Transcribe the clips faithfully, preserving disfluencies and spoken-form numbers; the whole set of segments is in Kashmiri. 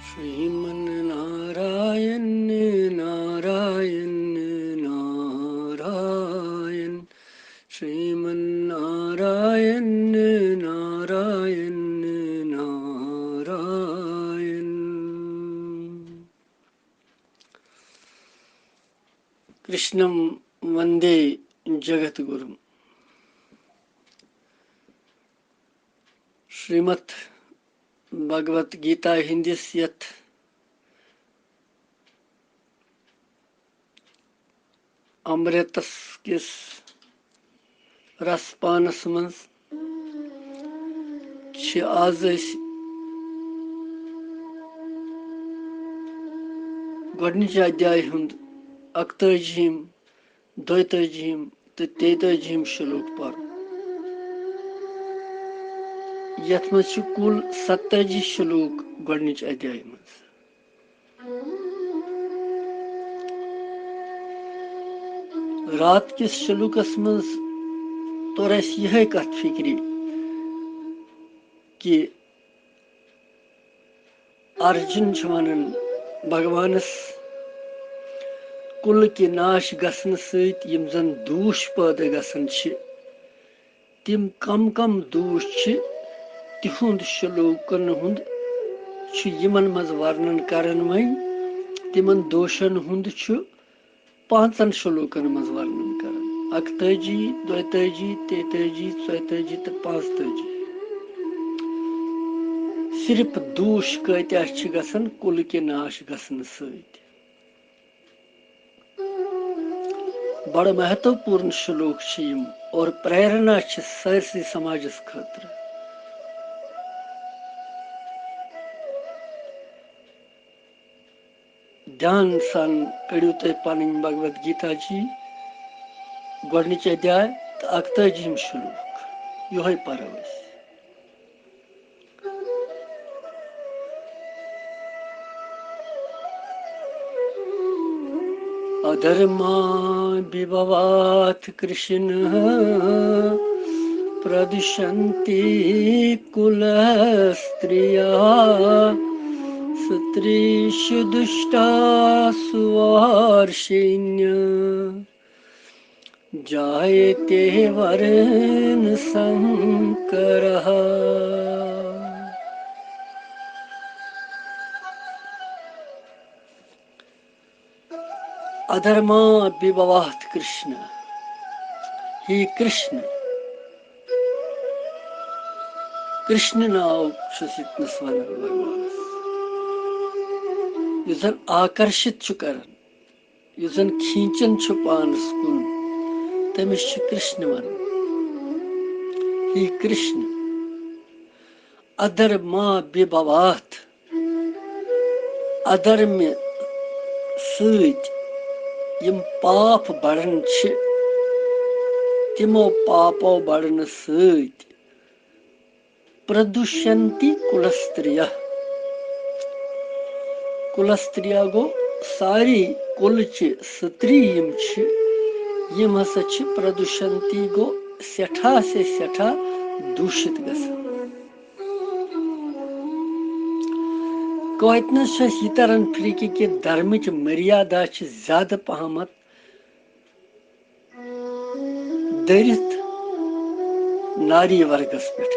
श्रीमन्नारायण नारायण नारायण, श्रीमन्नारायण नारायण नारायण। कृष्णं वन्दे जगद्गुरुम्। श्रीमद् भगवत गीता ہٕنٛدِس یتھ امرتس کِس رس پانس منٛز چھِ آز أسۍ گۄڈٕنِچ ادھیایہِ ہُنٛد اکتٲجِہِم، دۄیتٲجِہِم تہٕ تیتٲجِہِم شلوک پرُن، یتھ منٛز چھِ کُل ستتٲجی شلوک گۄڈٕنِچ ادھیایہِ منٛز۔ رات کِس شلوکس منٛز توٚر اَسہِ یِہے کتھ فکرِ کہِ ارجُن چھُ ونان بھگوانس، کُلہٕ کہِ ناش گژھنہٕ سۭتۍ یِم زن دوٗش پٲدٕ گژھان چھِ، تِم کم کم دوٗش چھِ، تِہُنٛد شلوکن ہُنٛد چھُ یِمن منٛز ورنن کران وۄنۍ۔ تِمن دوشن ہُنٛد چھُ پانٛژن شلوکن منٛز ورنن کران، اکتٲجی، دۄیتٲجی، تیتٲجی، ژۄیتٲجی تہٕ پانٛژتٲجی۔ صرف دوٗش کۭتیاہ چھِ گژھان کُلہٕ کہِ ناش گژھنہٕ سۭتۍ۔ بڑٕ مہتوپورن شلوک چھِ یِم اور پریرنا چھِ سٲرسٕے سماجس خٲطرٕ۔ دھیان سان پٔرِو تُہۍ پنٕنۍ بھگوت گیتا جی، گۄڈٕنِچ ادھیاے تہٕ اکتٲجِہِم شلوک۔ یِہوٚے پرو أسۍ۔ अधर्माभिभवात् कृष्ण प्रदुष्यन्ति कुलस्त्रियः। स्त्रीषु दुष्टासु वार्षिण्य जायते वर्णसङ्करः। अधर्माभिभवात् कृष्ण। हे कृष्ण، कृष्ण नाव چھُس ییٚتنَس وَنان بھگوانَس، یُس زَن آکرشِت چھُ کران، یُس زَن کھینچان چھُ پانَس کُن، تٔمِس چھُ کرشن وَنان۔ ہے کرشن، ادھرما بھوات، ادھرمہِ سۭتۍ یِم پاپ بڑان چھِ، تِمو پاپو بڑنہٕ سۭتۍ پردوشنتی کلستریہ۔ کلستریہ گوٚو ساری کُلچہِ ستری یِم چھِ، یِم ہسا چھِ پردوشنتی گوٚو سٮ۪ٹھاہ سے سٮ۪ٹھاہ دوٗشِت گژھان۔ کٲتنَس چھُ اَسہِ یہِ تران فِکرِ کہِ دھرمٕچ مریادا چھِ زیادٕ پہمتھ دٔرِتھ ناری ورگس پٮ۪ٹھ،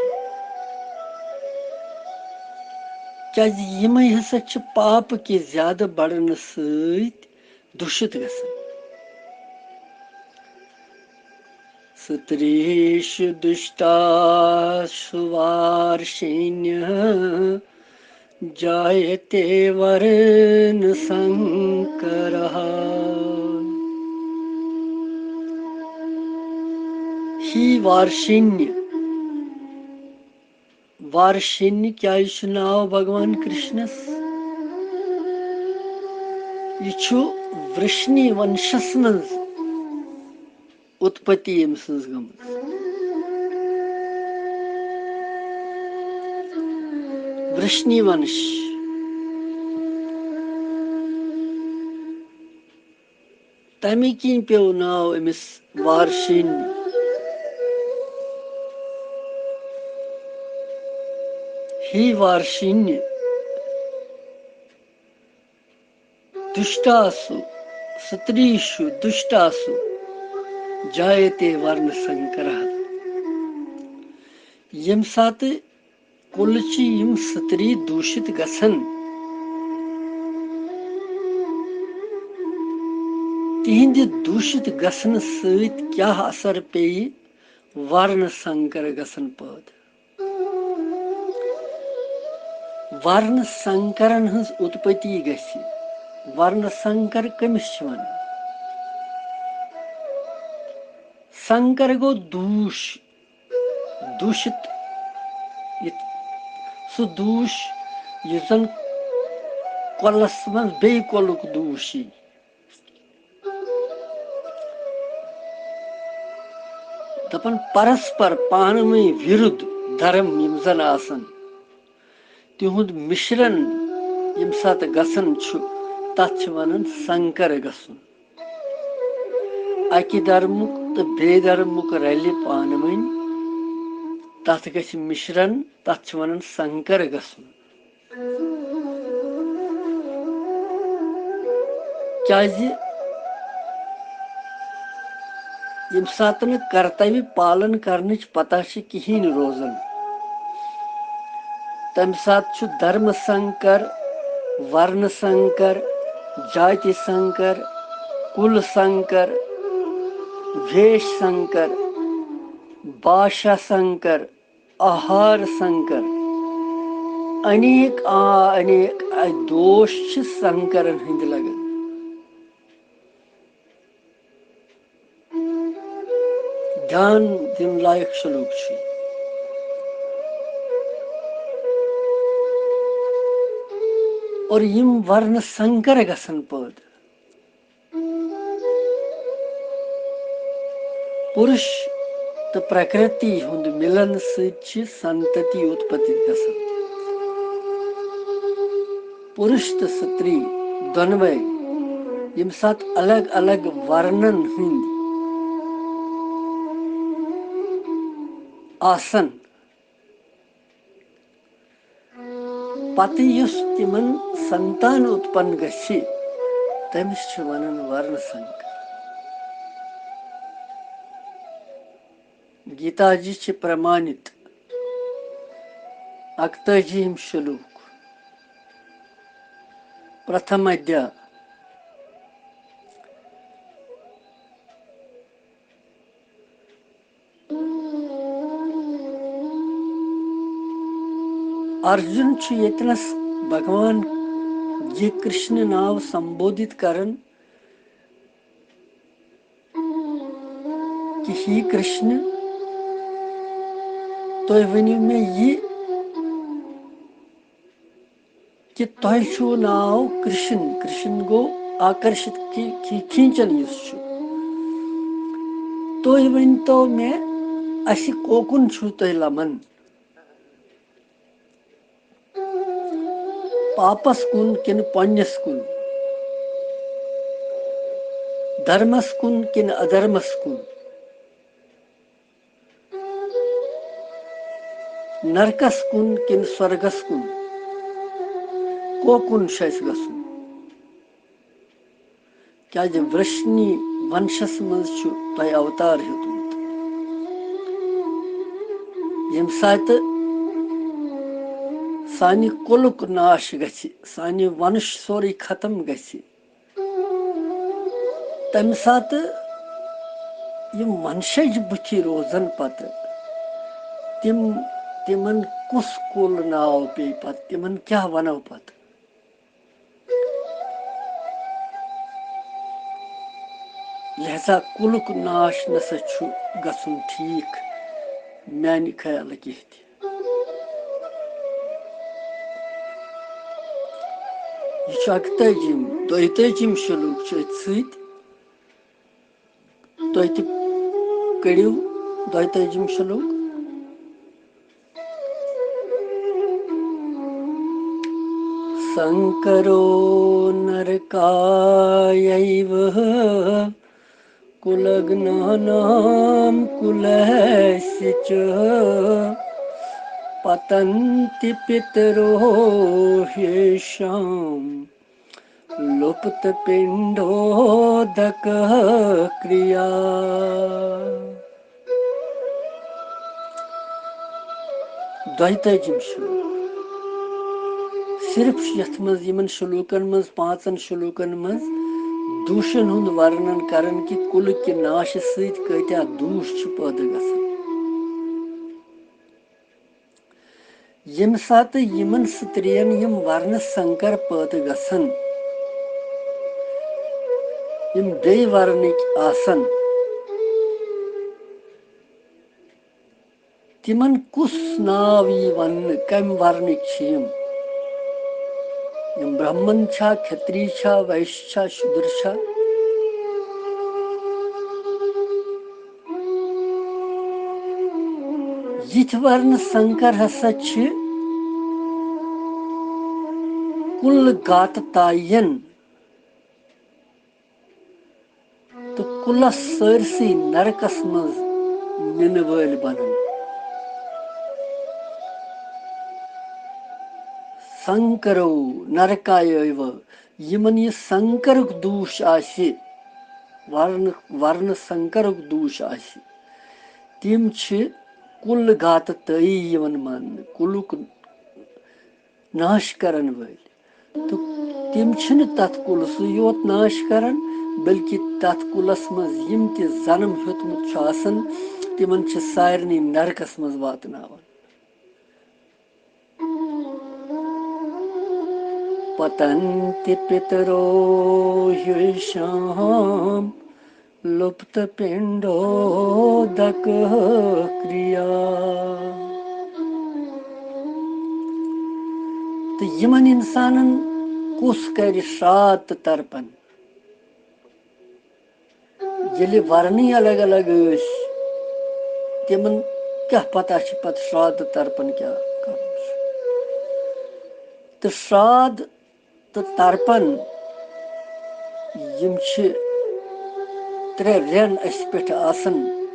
کیازِ یِمے ہسا چھِ پاپہٕ کہِ زیادٕ بڑنہٕ سۭتۍ دوٗشِت گژھان۔ ستریشو دشتاسو وارشینیہ جایتے ورن سنکرہ۔ ہی وارشینیہ، وارشینیہ کیازِ چھُ ناو بھگوان کرشنس؟ یہِ چھُ ورشنی ونشس منٛز اتپتی أمۍ سٕنٛز گٔمٕژ۔ ورشنی ونش۔ تَمہِ کِنۍ پیوٚو ناو أمِس وارشینہِ۔ ہی وارشینہِ، دُشٹاسُ ستریٖشُ دُشٹاسُ جایتے ورنہٕ سنکرہ۔ ییٚمہِ ساتہٕ کُلچہِ یِم ستری دوٗشِت گژھن، تِہنٛدِ دوٗشِت گژھنہٕ سۭتۍ کیٛاہ اثر پیٚیہِ، ورنہٕ سنکر گژھن پٲدٕ۔ ورنہٕ سنکرن ہٕنٛز اُتپتی گژھِ۔ ورنہٕ سنکر کٔمِس چھِ ونان؟ سنکر گوٚو دوٗش، دوٗشِت، یہِ، سُہ دوٗش یُس زن کۄلس منٛز بیٚیہِ کۄلُک دوٗش یی۔ دپان پرسپر پانہٕ ؤنۍ وِرُدھ دھرم یِم زن آسن، تِہُنٛد مِشرن ییٚمہِ ساتہٕ گژھان چھُ، تتھ چھِ ونان سنکر گژھُن۔ اکہِ دھرمُک تہٕ بیٚیہِ دھرمُک رلہِ پانہٕ ؤنۍ، تتھ گژھِ مِشرن، تتھ چھِ ونان سنکر گژھُن۔ کیازِ ییٚمہِ ساتہٕ نہٕ کرتویہ پالن کرنٕچ پتہ چھِ کِہیٖنۍ روزان، تمہِ ساتہٕ چھُ دھرم سنکر، ورن سنکر، جاتی سنکر، کُل سنکر، ویش سنکر، باشا سنکر، آہار سنکر، انیک آ انیک دوش چھِ سنکرن ہٕنٛدۍ لگان۔ دھیان دِنہٕ لایق شلوک چھُ۔ اور یِم ورنہٕ سنکر گژھن پٲدٕ۔ پُرُش تہٕ پرٛکرتی ہُنٛد مِلن سۭتۍ چھِ سنتتی اُتپتی گژھان۔ پُرُش تہٕ ستری دۄنوَے ییٚمہِ ساتہٕ الگ الگ ورنن ہٕنٛدۍ آسن، پتہٕ یُس تِمن سنتان اُتپن گژھِ، تٔمِس چھِ ونان ورن سنکر۔ گیتا جی چھِ پرمانِت، اکتٲجِہِم شلوک، پرتھم ادھیا۔ ارجُن چھُ ییٚتنس بھگوان جی کرشن ناو سمبودھت کران کہِ ہے کرشن، تُہۍ ؤنِو مےٚ یہِ کہِ تۄہہِ چھُو ناو کرشن، کرشن گوٚو آکرشت کی، کی، کھینچن یُس چھُ۔ تُہۍ ؤنۍتو مےٚ، اَسہِ کوکُن چھُو تُہۍ لَمان؟ پاپس کُن کِنہٕ پۄنِس کُن؟ دھرمس کُن کِنہٕ ادھرمس کُن؟ نرکس کُن کِنہٕ سۄرگس کُن؟ کوکُن چھُ اَسہِ گژھُن؟ کیازِ ورشنی ونشس منٛز چھُ تۄہہِ اوتار ہیوٚتمُت، ییٚمہِ ساتہٕ سانہِ کُلُک ناش گژھِ، سانہِ ونش سورُے ختم گژھِ، تمہِ ساتہٕ یِم ونشج بٕتھِ روزن پتہٕ، تِم، تِمن کُس کُل ناو پیٚیہِ پتہٕ، تِمن کیٛاہ ونو پتہٕ؟ لہذا کُلُک ناش نسا چھُ گژھُن ٹھیٖک میانہِ خیالہٕ کینٛہہ تہِ۔ یہِ چھُ اَکتٲجِم، دۄیتٲجِم شلوک چھُ أتھۍ سۭتۍ۔ تُہۍ تہِ کٔرِو دۄیتٲجِم شلوک۔ سنکرو نرکاییو کلگنانام کلاسِچ پتنتی پترو ہیشام لپت پنڈودک کریا۔ دۄیتٲجِم شلوک۔ صرف چھُ یتھ منٛز، یِمن شلوکن منٛز، پانٛژن شلوکن منٛز دوٗشن ہُنٛد ورنن کران کہِ کُلہٕ کہِ ناشہِ سۭتۍ کۭتیاہ دوٗش چھِ پٲدٕ گژھان۔ ییٚمہِ ساتہٕ یِمن سترین یِم ورنہٕ سنکر پٲدٕ گژھن، یِم بیٚیہِ ورنٕکۍ آسن، تِمن کُس ناو یی وننہٕ؟ کمہِ ورنٕکۍ چھِ یِم؟ یِم برہمن چھا، کھتری چھا، ویشیہ چھا، شودر چھا؟ یِتھۍ ورنہٕ سنکر ہسا چھِ کُل گاتہٕ تاین تہٕ کُلس سٲرسٕے نرکس منٛز نِنہٕ وٲلۍ بنان۔ سنکرو نرکایو، یِمن یہِ سنکرُک دوٗش آسہِ، ورنہٕ، ورنہٕ سنکرُک دوٗش آسہِ، تِم چھِ کُل گاتہٕ تٲیی یِوان ماننہٕ، کُلُک ناش کرن وٲلۍ۔ تہٕ تِم چھِنہٕ تتھ کُلسٕے یوت ناش کران، بلکہِ تتھ کُلس منٛز یِم تہِ جنم ہیوٚتمُت چھُ آسان، تِمن چھِ سارنٕے نرکس منٛز واتناوان۔ پتنتی پترو ہیشام لپت پنڈودک کریا۔ تہٕ یِمن اِنسانن کُس کرِ شرٛاد تہٕ ترپن؟ ییٚلہِ ورنٕے الگ الگ ٲسۍ، تِمن کیٛاہ پتہ چھِ پتہٕ شرٛاد تہٕ ترپن کیٛاہ کرُن چھُ؟ تہٕ شرٛاد تہٕ ترپن، یِم چھِ ترٛےٚ رٮ۪ن اَسہِ پٮ۪ٹھ آسان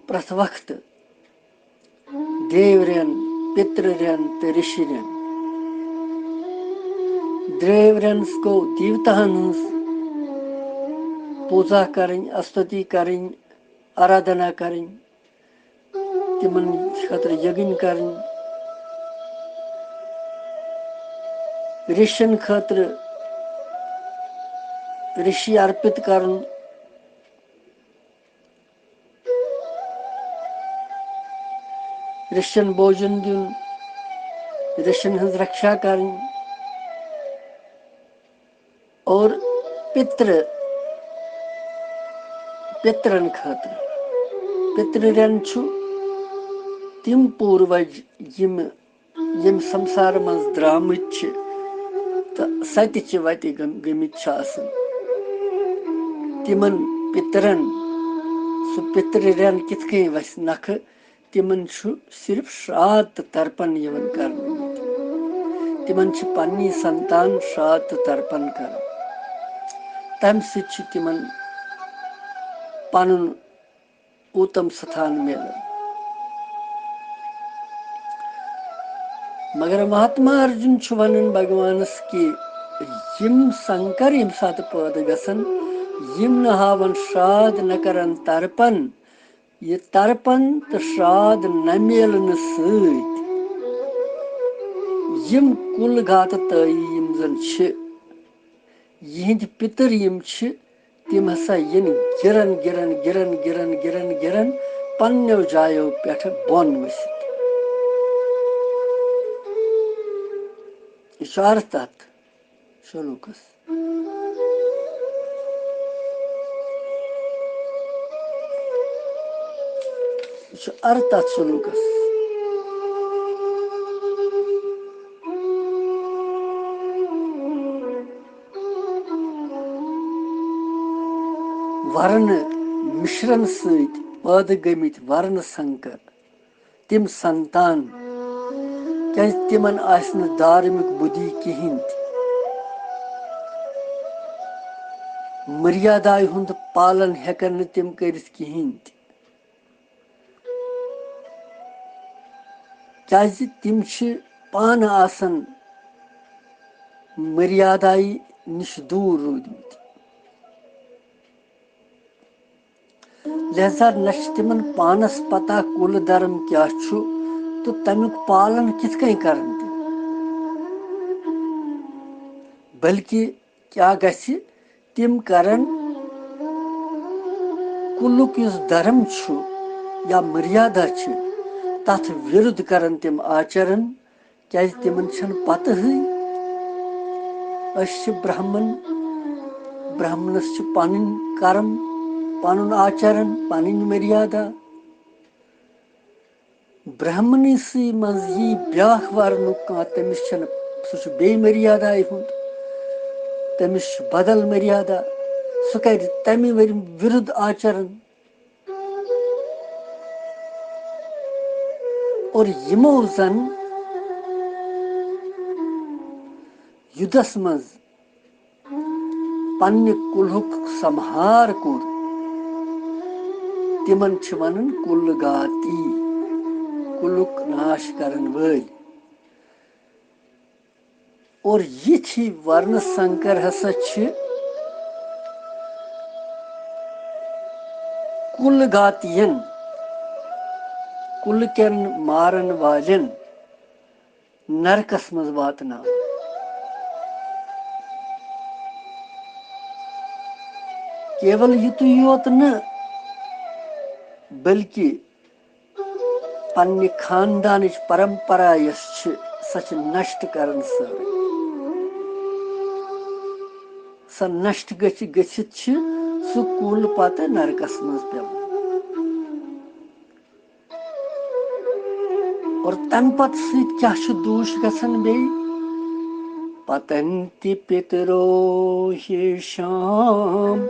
پرٛٮ۪تھ وقتہٕ۔ دیو رٮ۪ن، پِترٕ رٮ۪ن تہٕ رِشی رٮ۪ن۔ دیو رٮ۪نس گوٚو دیوتاہن ہٕنٛز پوٗزا کرٕنۍ، استُتی کرٕنۍ، آرادھنا کرٕنۍ، تِمن خٲطرٕ یگٕنۍ کرٕنۍ، رِشین خٲطرٕ رِشی ارپِت کرُن، رِشین بوجن دیُن، رِشین ہٕنٛز رکشا کرٕنۍ۔ اور پِترٕ، پِترن خٲطرٕ، پِترٕ رٮ۪ن چھُ تِم پوٗروَج یِم، یِم سمسارٕ منٛز درٛامٕتۍ چھِ تہٕ سَتہِ چہِ وَتہِ گٔم-، گٔمٕتۍ چھِ آسان۔ تِمن پِترن سُہ پِترٕ رٮ۪ن کِتھ کٔنۍ وَسہِ نکھٕ؟ تِمن چھُ صرف شرٛاد تہٕ ترپن یِوان کرنہٕ۔ تِمن چھِ پننی سنتان شرٛاد تہٕ ترپن کران۔ تمہِ سۭتۍ چھُ تِمن پنُن اوتم ستھان میلان۔ مگر مہاتما ارجُن چھُ ونان بھگوانس کہِ یِم سنکر ییٚمہِ ساتہٕ پٲدٕ گژھن، یِم نہٕ ہاون شرٛاد، نہ کرن ترپن، یہِ ترپن تہٕ شرٛاد نہ میلنہٕ سۭتۍ یِم کُل گاتہٕ تٲیی یِم زن چھِ، یِہنٛدۍ پِتٕر یِم چھِ، تِم ہسا یِن گِرن گِرن گِرن گِرن گِرن گِرن پننیو جایو پٮ۪ٹھ بۄن ؤسِتھ۔ یہِ چھُ عرض تتھ شلوکس۔ یہِ چھُ عرض تتھ شلوکس۔ ورنہٕ مِشرن سۭتۍ پٲدٕ گٔمٕتۍ ورنہٕ سنکر، تِم سنتان، کیازِ تِمن آسہِ نہٕ دھارمِک بُدھی کِہینۍ تہِ۔ مریادایہِ ہُنٛد پالن ہیٚکن نہٕ تِم کٔرِتھ کِہینۍ تہِ۔ کیازِ تِم چھِ پانہٕ آسان مریادایہِ نِش دوٗر روٗدمٕتۍ۔ لہذا نہ چھِ تِمن پانس پتہ کُل دھرم کیٛاہ چھُ تہٕ تمیُک پالن کِتھ کٔنۍ کرن تِم، بلکہِ کیٛاہ گژھِ، تِم کرن کُلُک یُس دھرم چھُ یا مریادا چھِ، تتھ وِرُدھ کرن تِم آچرن، کیٛازِ تِمن چھنہٕ پتہٕے۔ أسۍ چھِ برہمن، برہمنس چھِ پنٕنۍ کرم، پنُن آچرن، پنٕنۍ مریادا۔ برہمنسٕے منٛز یی بیٛاکھ ورنُک کانٛہہ، تٔمِس چھنہٕ، سُہ چھُ بیٚیہِ مریادایہِ ہُنٛد، تٔمِس چھُ بدل مریادا، سُہ کرِ تمہِ ؤرۍ وِرُدھ آچرن۔ اور یِمو زن یُدس منٛز پننہِ کُلُک سمہار کوٚر، تِمن چھِ ونان کُل گاتی، کُلُک ناش کرن وٲلۍ۔ اور یِتھۍ ورنہٕ سنکر ہسا چھِ کُل گاتین، کُلکٮ۪ن مارن والٮ۪ن نرکس منٛز واتناوان۔ کیول یِتُے یوت نہٕ، بلکہِ پننہِ خاندانٕچ پرمپرا یۄس چھِ، سۄ چھِ نشٹ کران سٲرٕے۔ سۄ نشٹ گٔژھِ، گٔژھِتھ چھِ سُہ کُل پتہٕ نرکس منٛز پٮ۪وان۔ اور تمہِ پتہٕ سۭتۍ کیٛاہ چھُ دوٗش گژھان بیٚیہِ؟ پتنتی پترو ہیشام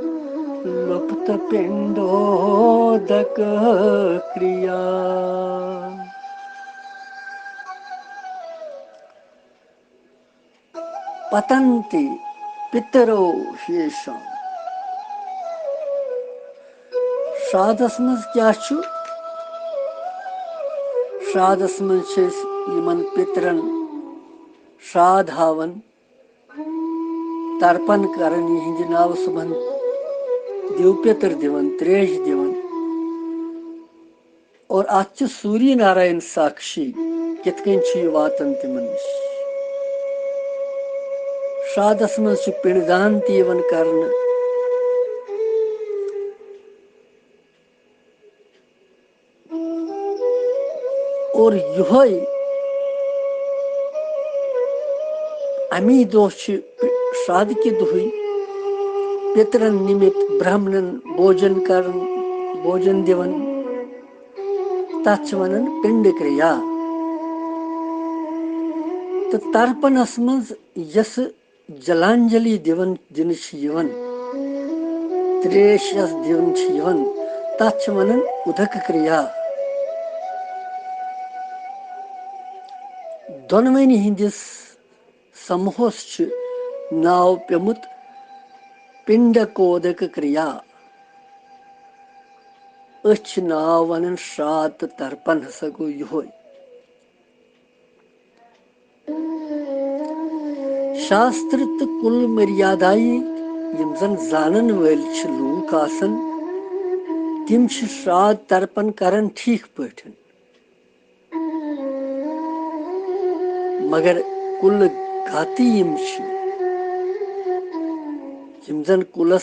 لپت پنڈودک کریا۔ پتنتی پترو ہیشام۔ شرادس منٛز کیٛاہ چھُ؟ شرادس منٛز چھِ أسۍ یِمن پترن شراد ہاوان، ترپن کران، یِہنٛدِ ناوٕ صُبحن دیو پتر دِوان، تریش دِوان۔ اور اتھ چھُ سوری ناراین ساکشی، کِتھ کٔنۍ چھُ یہِ واتان تِمن نِش۔ شرادس منٛز چھُ پِنڈ دان تہِ یِوان کرنہٕ۔ اور یِہوٚے اَمی دۄہ چھِ پِ-، شرٛادٕ کہِ دۄہٕے پِترَن نِمِتھ برٛہمنَن بوجن کَران، بوجن دِوان۔ تَتھ چھِ وَنان پِنٛڈ کرٛیا۔ تہٕ ترپنَس منٛز یۄسہٕ جلانجلی دِوان، دِنہٕ چھِ یِوان، تریش یۄس دِوان چھِ یِوان، تَتھ چھِ وَنان اُدک کریا۔ دۄنوٕنی ہٕنٛدِس سموہس چھُ ناو پیومُت پنڈکودک کریا۔ أسۍ چھِ ناو وَنان شرٛاد تہٕ ترپن ہسا گوٚو یِہوے۔ شاستر تہٕ کُل مریادایہِ یِم زن زانن وٲلۍ چھِ لوٗکھ آسان، تِم چھِ شرٛاد ترپن کران ٹھیٖک پٲٹھۍ۔ مگر کُل گاتی یِم چھِ، یِم زن کُلس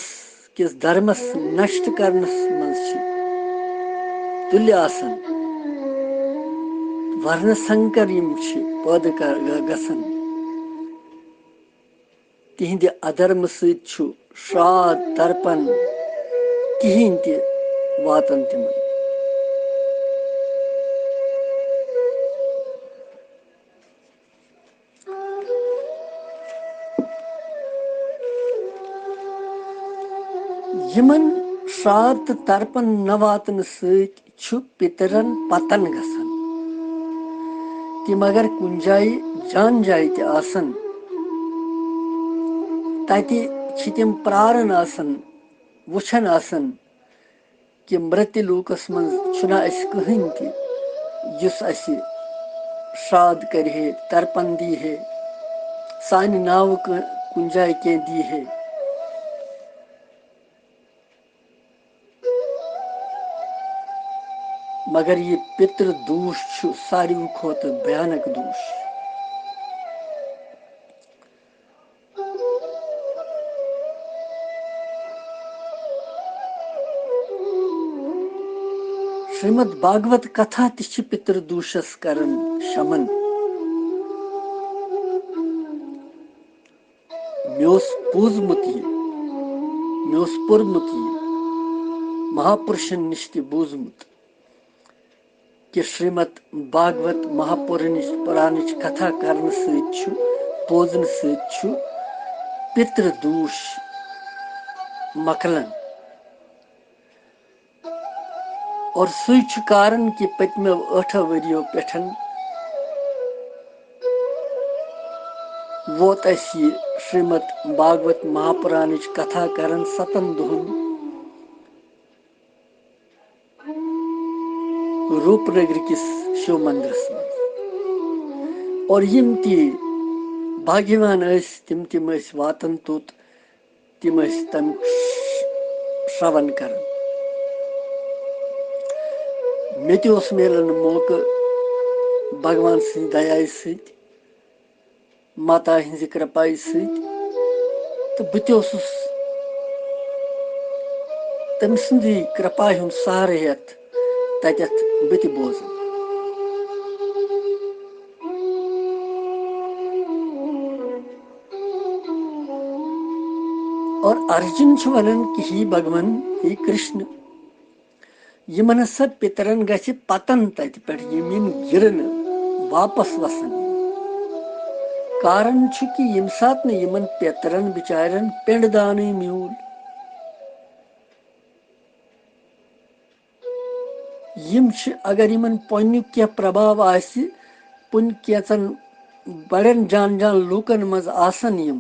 کِس دھرمس نشٹ کرنس منٛز چھِ تُلہِ آسان، ورنہٕ سنکر یِم چھِ پٲدٕ کر-، گژھان۔ تِہنٛدِ ادھرمہٕ سۭتۍ چھُ شرٛاد ترپن کِہیٖنۍ تہِ واتان تِمن۔ یِمن شرٛاد تہٕ ترپن نہ واتنہٕ سۭتۍ چھُ پِترن پتن گژھان۔ تِم اگر کُنہِ جایہِ جان جایہِ تہِ آسن، تتہِ چھِ تِم پراران آسان، وٕچھان آسان کہِ مرتہِ لوکس منٛز چھُنہ اسہِ کٕہٕنۍ تہِ یُس اسہِ شرٛاد کرِ ہے، ترپن دی ہے۔ سانہِ ناوٕ کُ-، کُنہِ جایہِ کینٛہہ دی ہے۔ مگر یہِ پِتر دوٗش چھُ ساروٕے کھۄتہٕ بھیانک دوٗش۔ شریمد بھاگوت کتھا تہِ چھِ پِتر دوٗشس کران شمن۔ مےٚ اوس بوٗزمُت یہِ، مےٚ اوس پوٚرمُت یہِ، مہاپُرشن نِش تہِ بوٗزمُت کہِ شریمد بھاگوت مہاپُرانٕچ، پُرانٕچ کتھا کرنہٕ سۭتۍ چھُ، بوزنہٕ سۭتۍ چھُ پِتر دوٗش مۄکلان۔ اور سُے چھُ کارن کہِ پٔتمیو ٲٹھو ؤرِیو پٮ۪ٹھ ووت اَسہِ یہِ شریمد بھاگوت مہاپُرانٕچ کتھا کرن ستن دۄہن روپ نگر کِس شیو مندرس منٛز۔ اور یِم تہِ بھاگیوان ٲسۍ، تِم تِم ٲسۍ واتان توٚت، تِم ٲسۍ تَمیُک شرٛوَن کران۔ مےٚ تہِ اوس میلان موقعہٕ بھگوان سٕنٛزِ دَیایہِ سۭتۍ، ماتا ہٕنٛزِ کرپایہِ سۭتۍ، تہٕ بہٕ تہِ اوسُس تٔمۍ سٕنٛزٕے کرپایہِ ہُنٛد سہارٕ ہٮ۪تھ تَتٮ۪تھ بہٕ تہِ بوزان۔ اور ارجُن چھُ ونان کہِ ہے بھگوان، ہے کرشن، یِمن ہسا پِترن گژھِ پتن تتہِ پٮ۪ٹھ، یِم یِم گِرن واپس وسن۔ کارن چھُ کہِ ییٚمہِ ساتہٕ نہٕ یِمن پِترن بِچارٮ۪ن پِنڈ دانٕے میوٗل، یِم چھِ، اگر یِمن پۄنیُک کینٛہہ پرباو آسہِ، کُنہِ کینٛژن بڑٮ۪ن جان جان لوٗکن منٛز آسن یِم،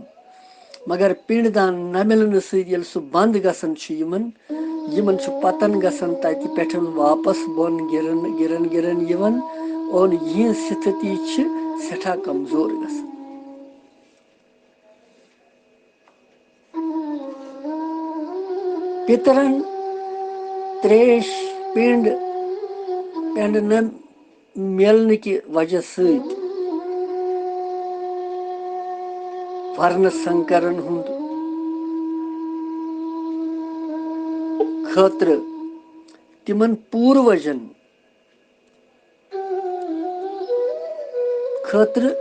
مگر پِنڈ دان نہ مِلنہٕ سۭتۍ ییٚلہِ سُہ بنٛد گژھان چھُ یِمن، یِمن چھُ پتن گژھان تتہِ پٮ۪ٹھ واپس بۄن گِرن، گِرن، گِرن یِوان، اور یِہنٛز ستھتی چھِ سٮ۪ٹھاہ کمزور گژھان۔ پِترن تریش، پِنڈ، پِنڈ نہ میلنہٕ کہِ وجہ سۭتۍ ورنہٕ سنکرن ہُنٛد خٲطرٕ تِمن پوٗروجن خٲطرٕ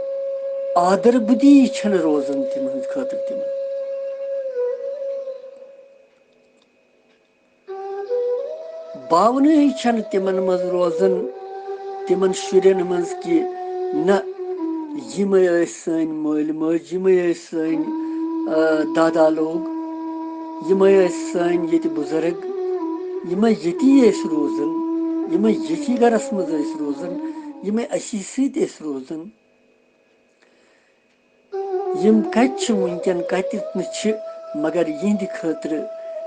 آدر بُدھی چھنہٕ روزان تِمن ہٕنٛدِ خٲطرٕ تِمن۔ باونہٕ چھنہٕ تِمن منٛز روزان، تِمن شُرٮ۪ن منٛز کہِ نہ، یِمے ٲسۍ سٲنۍ مٲلۍ مٲج، یِمے ٲسۍ سٲنۍ، آ، دادا لوگ، یِمے ٲسۍ سٲنۍ ییٚتہِ بُزرگ، یِمے ییٚتی ٲسۍ روزان، یِمے ییٚتھی گرس منٛز ٲسۍ روزان، یِمے اَسی سۭتۍ ٲسۍ روزان۔ یِم کتہِ چھِ وٕنکٮ۪ن، کتہِ نہٕ چھِ، مگر یِہنٛدِ خٲطرٕ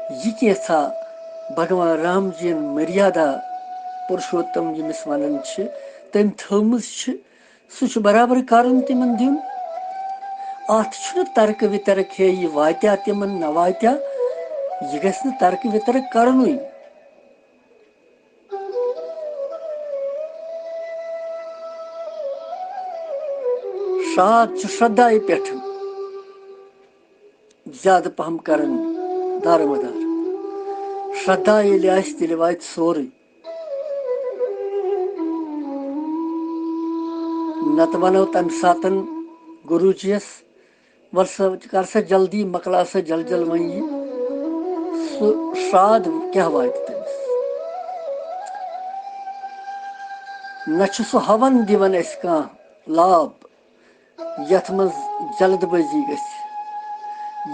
یہِ کینٛژھا بھگوان رام جین مریادا پُرشوتم ییٚمِس ونان چھِ، تٔمۍ تھٲومٕژ چھِ، سُہ چھُ برابر کرُن تِمن دیُن۔ اتھ چھُنہٕ ترکہٕ وِترک ہے یہِ واتیا تِمن نہ واتیا، یہِ گژھِ نہٕ ترکہٕ وِترک کرنُے۔ شرٛاد چھُ شرٛدھایہِ پٮ۪ٹھ زیادٕ پہم کران دارمدار۔ شرٛدھا ییٚلہِ آسہِ، تیٚلہِ واتہِ سورُے۔ نتہٕ ونو تمہِ ساتن گروٗجیس، "ول سا، کر سا جلدی، مۄکلاو سا جل جل وۄنۍ یہِ۔" سُہ شرٛاد کیٛاہ واتہِ تٔمِس؟ نہ چھُ سُہ ہون دِوان اَسہِ کانٛہہ لاب، یتھ منٛز جلد بٲزی گژھِ،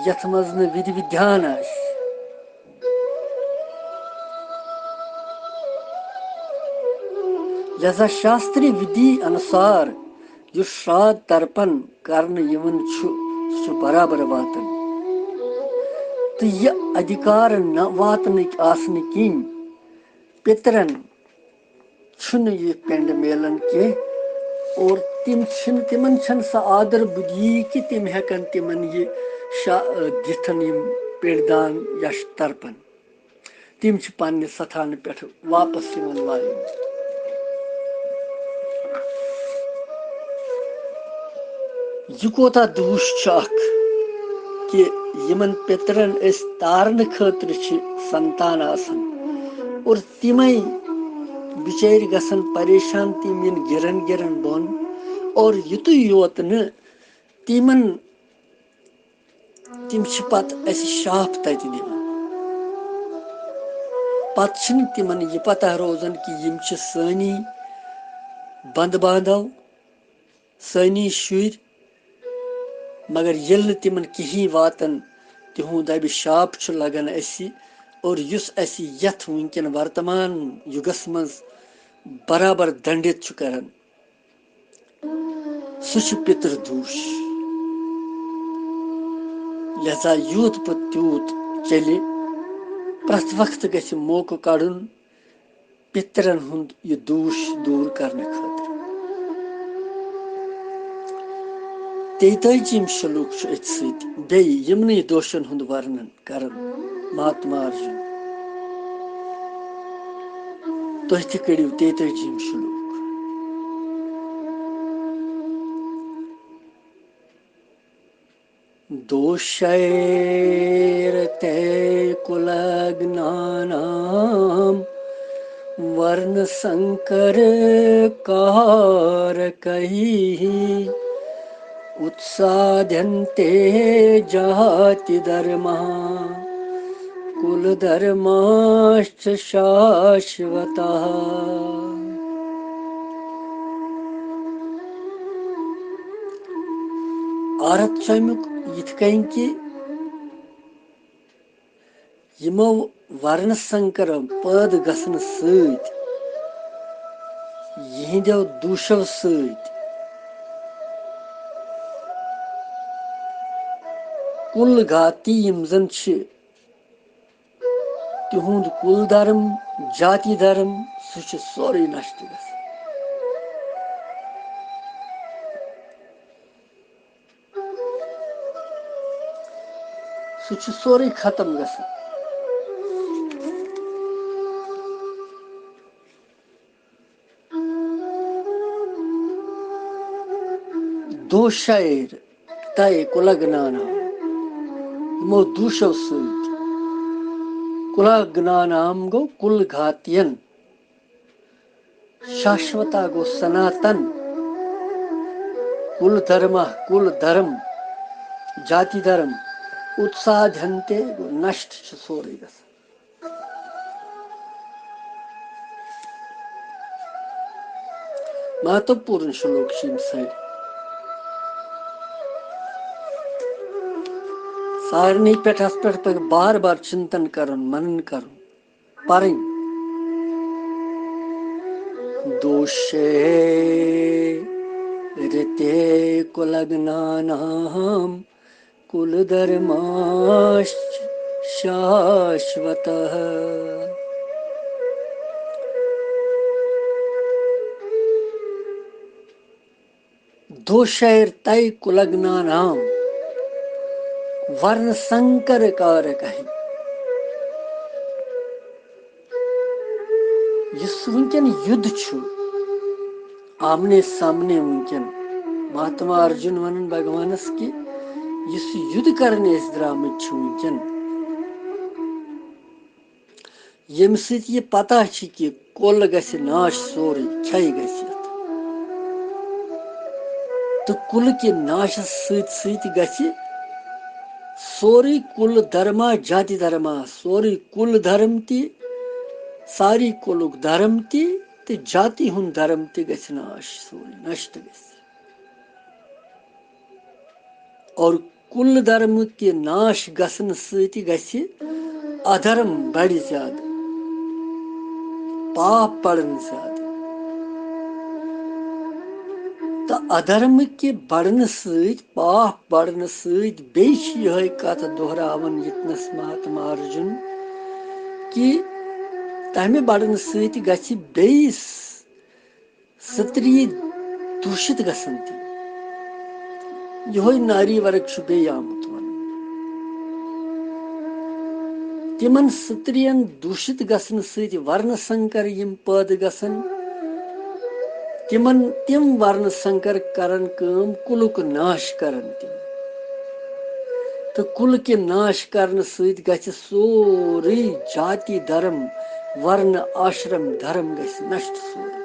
یتھ منٛز نہٕ وِدِ وِدھیان آسہِ۔ لہذا شاستری وِدھی انُسار یُس شرٛاد ترپن کرنہٕ یِوان چھُ، سُہ چھُ برابر واتان۔ تہٕ یہِ ادھیکار نہ واتنٕکۍ آسنہٕ کِنۍ پِترن چھُنہٕ یہِ پِنڈ میلان کینٛہہ اور تِم چھِنہٕ، تِمن چھَنہٕ سۄ آدر بُدھی کہِ تِم ہٮ۪کن تِمن یہِ شا-، دِتھ یِم پِڑدان یا ترپن۔ تِم چھِ پننہِ ستھانہٕ پٮ۪ٹھٕ واپس یِوان والنہٕ۔ یہِ کوتاہ دوٗش چھُ اکھ کہِ یِمن پِترن أسۍ تارنہٕ خٲطرٕ چھِ سنتان آسان اور تِمے بِچٲرۍ گژھن پریشان، تِم یِن گِرن گِرن بۄن اور یُتُے یوت نہٕ تِمن، تِم چھِ پتہٕ اَسہِ شاپ تَتہِ دِوان۔ پتہٕ چھِنہٕ تِمن یہِ پتہ روزان کہِ یِم چھِ سٲنی بندٕ باندھو، سٲنی شُرۍ، مگر ییٚلہِ نہٕ تِمن کِہیٖنۍ واتان، تِہُنٛد اَبہِ شاپ چھُ لگان اَسہِ، اور یُس اَسہِ یَتھ وٕنکٮ۪ن ورتمان یُگس منٛز برابر دنڈِت چھُ کران، سُہ چھُ پِتر دوٗش۔ لہذا یوٗت پتہٕ تیوٗت چلہِ، پرٛٮ۪تھ وقتہٕ گژھِ موقعہٕ کڑُن پِترن ہُنٛد یہِ دوٗش دوٗر کرنہٕ خٲطرٕ۔ تیتٲجِم شلوک چھُ أتھۍ سۭتۍ۔ بیٚیہِ یِمنٕے دوشن ہُنٛد ورنن کرن مہاتما ارجُن۔ تُہۍ تہِ کٔرِو تیتٲجِم شلوک۔ दोषैर्ते कुलघ्नानां वर्णसङ्करकारकैः। उत्साध्यन्ते जातिधर्माः कुलधर्माश्च शाश्वताः। عارت چھُ اَمیُک یِتھ کٔنۍ کہِ یِمو ورنہٕ سنکرو پٲدٕ گژھنہٕ سۭتۍ، یِہنٛدیو دوٗشو سۭتۍ، کُل گاتی یِم زن چھِ، تِہُنٛد کُل دھرم، جاتی دھرم، سُہ چھُ سورُے نشٹ گژھان۔ سُہ چھُ سورُے ختم گژھان۔ دوشیر تَے کُلگنانام، یِمو دوٗشو سۭتۍ۔ کُلگنانام گوٚو کُل گھاتین۔ شاشوتا گوٚو سناتن۔ کُل دھرما، کُل دھرم، جاتی دھرم، اتسادھنتے گوٚو نشٹ چھُ سورُے گژھان۔ مہتوپورن شلوک چھِ یِم سٲری۔ سارنٕے پٮ۪ٹھ، اَتھ پٮ۪ٹھ پَزِ بار بار چِنتن کَرُن، منن کَرُن، پَرٕنۍ۔ دوشے رتے کُلگنانام کُل دھرماشچ شاشوتہ۔ دوشیر تَے کُلگنانام ورن سنکر کارکہ۔ یُس وٕنکٮ۪ن یُدھ چھُ، آمنے سامنے وٕنکٮ۪ن، مہاتما ارجُن ونان بھگوانس کہِ یُس یُدھ کرنہِ أسۍ درٛامٕتۍ چھِ وٕنکٮ۪ن، ییٚمہِ سۭتۍ یہِ پتہ چھِ کہِ کُل گژھِ ناش، سورُے کھے گژھِ یتھ۔ تہٕ کُلہٕ کہِ ناشس سۭتۍ سۭتۍ گژھِ سورُے کُل دھرما، جاتی دھرما، سورُے کُل دھرم تہِ، ساری کُلُک دھرم تہِ تہٕ جاتی ہُنٛد دھرم تہِ گژھِ ناش، سورُے نشٹ گژھِ۔ اور کُل دھرم کہِ ناش گژھنہٕ سۭتۍ گژھِ ادھرم بڑِ زیادٕ، پاپ بڑن زیادٕ۔ تہٕ ادھرم کہِ بڑنہٕ سۭتۍ، پاپ بڑنہٕ سۭتۍ بیٚیہِ چھِ یِہوٚے کتھ دۄہراوان ییٚتنس مہاتما ارجُن کہِ تمہِ بڑنہٕ سۭتۍ گژھِ بیٚیِس ستری دوٗشِت گژھن تِم۔ یِہوٚے ناری ورگ چھُ بیٚیہِ آمُت وننہٕ۔ تِمن سترین دوٗشِت گژھنہٕ سۭتۍ ورنہٕ سنکر یِم پٲدٕ گژھن، تِمن، تِم ورنہٕ سنکر کرن کٲم، کُلُک ناش کرن تِم۔ تہٕ کُلہٕ کہِ ناش کرنہٕ سۭتۍ گژھِ سورُے جاتی دھرم، ورنہٕ آشرم دھرم گژھِ نشٹ سورُے۔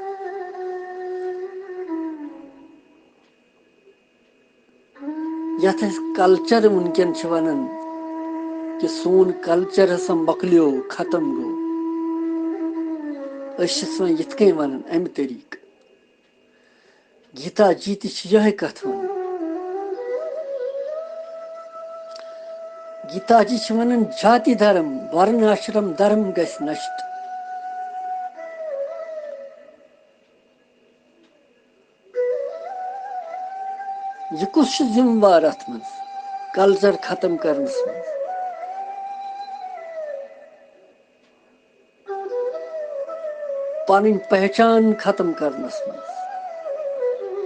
یتھ أسۍ culture وٕنکیٚن چھِ ونان کہِ سون culture ہسا مۄکلیو، ختم گوٚو، أسۍ چھِ سۄ یِتھ کٔنۍ ونان امہِ طریٖقہٕ۔ گیتا جی تہِ چھِ یِہے کتھ ونان۔ گیتا جی چھِ ونان، جاتی دھرم، ورن آشرم دھرم گژھِ نشٹ۔ یہِ کُس چھُ ذمہٕ وار اتھ منٛز، culture ختم کرنس منٛز؟ پنٕنۍ پہچان ختم کرنس منٛز،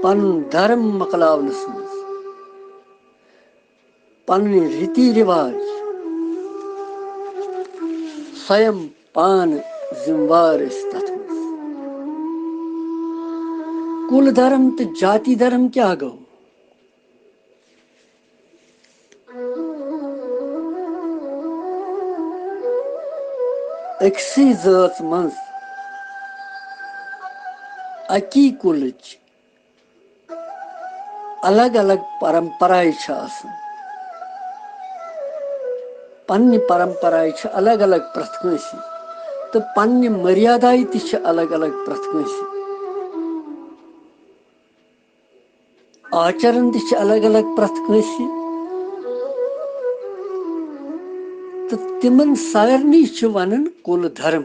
پنُن دھرم مۄکلاونس منٛز، پنٕنۍ ریتی رواج، سویم پانہٕ ذمہٕ وار ٲسۍ تتھ منٛز۔ کُل دھرم تہٕ جاتی دھرم کیٛاہ گوٚو؟ أکسٕے زٲژ منٛز اکی کُلٕچ الگ الگ پرمپرایہِ چھِ آسان۔ پننہِ پرمپرایہِ چھِ الگ الگ پرٛٮ۪تھ کٲنٛسہِ، تہٕ پننہِ مریادایہِ تہِ چھِ الگ الگ پرٛٮ۪تھ کٲنٛسہِ۔ آچرن تہِ چھِ الگ الگ پرٛٮ۪تھ کٲنٛسہِ، تہٕ تِمن سارنٕے چھِ ونان کُل دھرم۔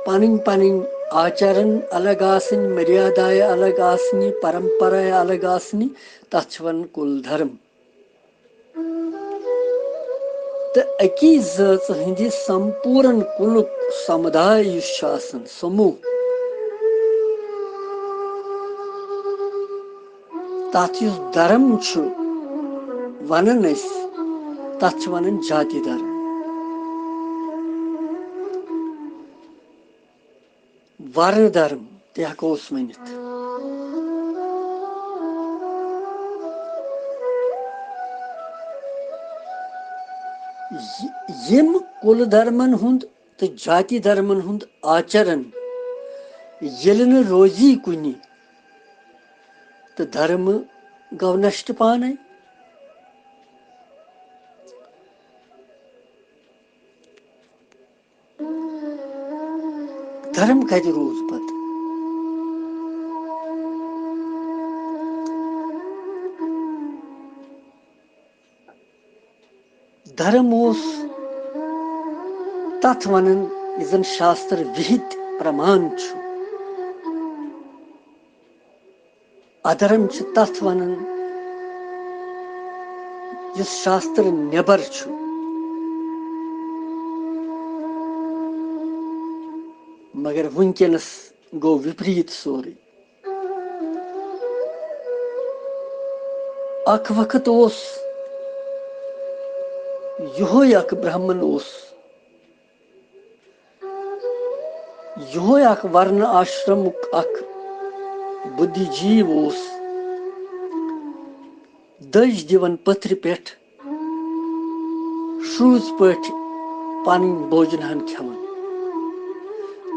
پنٕنۍ پنٕنۍ آچرن الگ آسٕنۍ، مریادایہِ الگ آسنہِ، پرمپرایہِ الگ آسنہِ، تتھ چھِ ونان کُل دھرم۔ تہٕ أکی زٲژ ہٕنٛدِ سمپوٗرن کُلُک سمداے یُس چھُ آسان، سموٗہ، تتھ یُس دھرم چھُ ونان أسۍ، تتھ چھِ ونان جاتی دھرم۔ ورنہٕ دھرم تہِ ہٮ۪کو أسۍ ؤنِتھ۔ یہِ-، یِم کُلہٕ دھرمن ہُنٛد تہٕ جاتی دھرمن ہُنٛد آچرن ییٚلہِ نہٕ روزی کُنہِ، تہٕ دھرم گوٚو نشٹ پانے۔ دھرم کتہِ روٗد پتہٕ؟ دھرم اوس تتھ ونان، یُس زن شاستر وِہِت پرمان چھُ۔ ادھرم چھِ تتھ ونان، یُس شاستر نٮ۪بر چھُ۔ مگر وٕنکیٚنس گوٚو وِپریٖت سورُے۔ اکھ وقت اوس، یِہوٚے اکھ برہمن اوس، یِہوٚے اکھ ورنہٕ آشرمُک اکھ بُدھی جیٖو اوس، دٔج دِوان پٔتھرِ پٮ۪ٹھ، شروٗژ پٲٹھۍ پنٕنۍ بوجن ہن کھٮ۪وان۔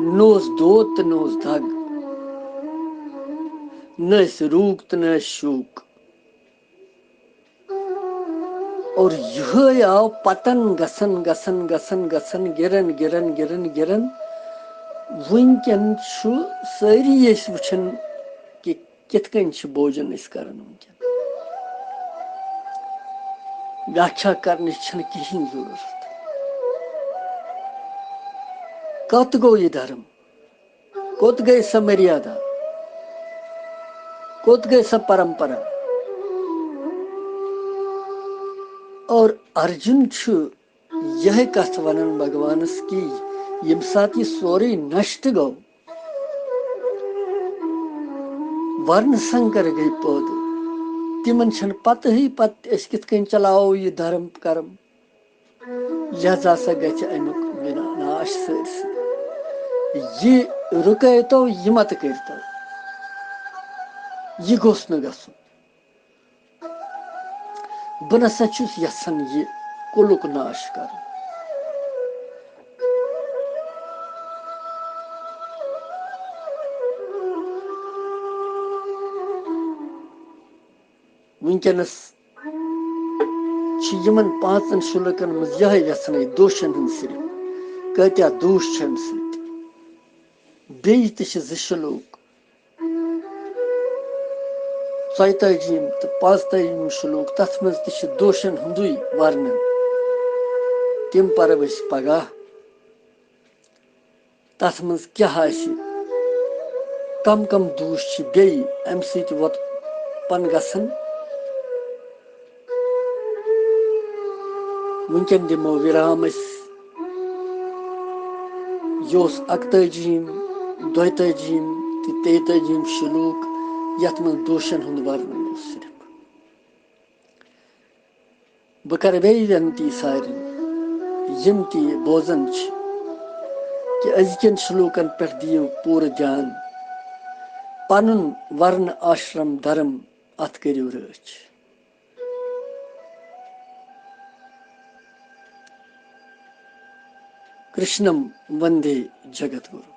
نہ اوس دود تہٕ نہ اوس دگ، نہ ٲسۍ روٗگ تہٕ نہ ٲسۍ شوٗک۔ اور یِہوٚے آو پتن گژھن، گژھن، گژھن، گژھن، گِرن، گِرن، گِرن، گِرن۔ وٕنکٮ۪ن چھُ سٲری أسۍ وٕچھان کہِ کِتھ کٔنۍ چھِ بوجن أسۍ کران وٕنکٮ۪ن۔ ویاکھیا کرنٕچ چھنہٕ کِہیٖنۍ ضروٗرت۔ کوٚت گوٚو یہِ دھرم؟ کوٚت گٔے سۄ مریادا؟ کوٚت گٔے سۄ پرمپرا؟ اور ارجُن چھُ یِہے کتھ ونان بھگوانس کہِ ییٚمہِ ساتہٕ یہِ سورُے نشٹ گوٚو، ورنہٕ سنکر گٔے پٲدٕ۔ تِمن چھنہٕ پتہٕے پتہٕ أسۍ کِتھ کٔنۍ چلاوو یہِ دھرم کرم۔ لہذا سا گژھِ امیُک وِنا-، ناش سٲرسٕے۔ یہِ رُکٲوتو، یہِ مت کٔرتو۔ یہِ گوٚژھ نہٕ گژھُن۔ بہٕ نسا چھُس یژھان یہِ کُلُک ناش کرُن۔ وٕنکیٚنس چھِ یِمن پانٛژن شلوکن منٛز یِہے یژھنٕے دوشن ہُنٛد صرف۔ کۭتیاہ دوش چھِ امہِ سۭتۍ؟ بیٚیہِ تہِ چھِ زٕ شلوک، ژۄیتٲجِم تہٕ پانٛژتٲجِم شلوک، تتھ منٛز تہِ چھِ دوشن ہُنٛدُے ورنن۔ تِم پرو أسۍ پگاہ۔ تتھ منٛز کیٛاہ آسہِ، کم کم دوش چھِ بیٚیہِ امہِ سۭتۍ وۄتپن گژھان۔ وٕنکیٚن دِمو وِرام أسۍ۔ یہِ اوس اکتٲجِم، دۄیتٲجِم تہٕ تیتٲجِم شلوک، یتھ منٛز دوشن ہُنٛد ورنن اوس صرف۔ بہٕ کرٕ بیٚیہِ وِنتی سارنٕے، یِم تہِ یہِ بوزان چھِ، کہِ أزکٮ۪ن شلوکن پٮ۪ٹھ دِیِو پوٗرٕ دیان۔ پنُن ورن آشرم دھرم اتھ کٔرِو رٲچھ۔ کرشنم وندے جگت گُروٗ۔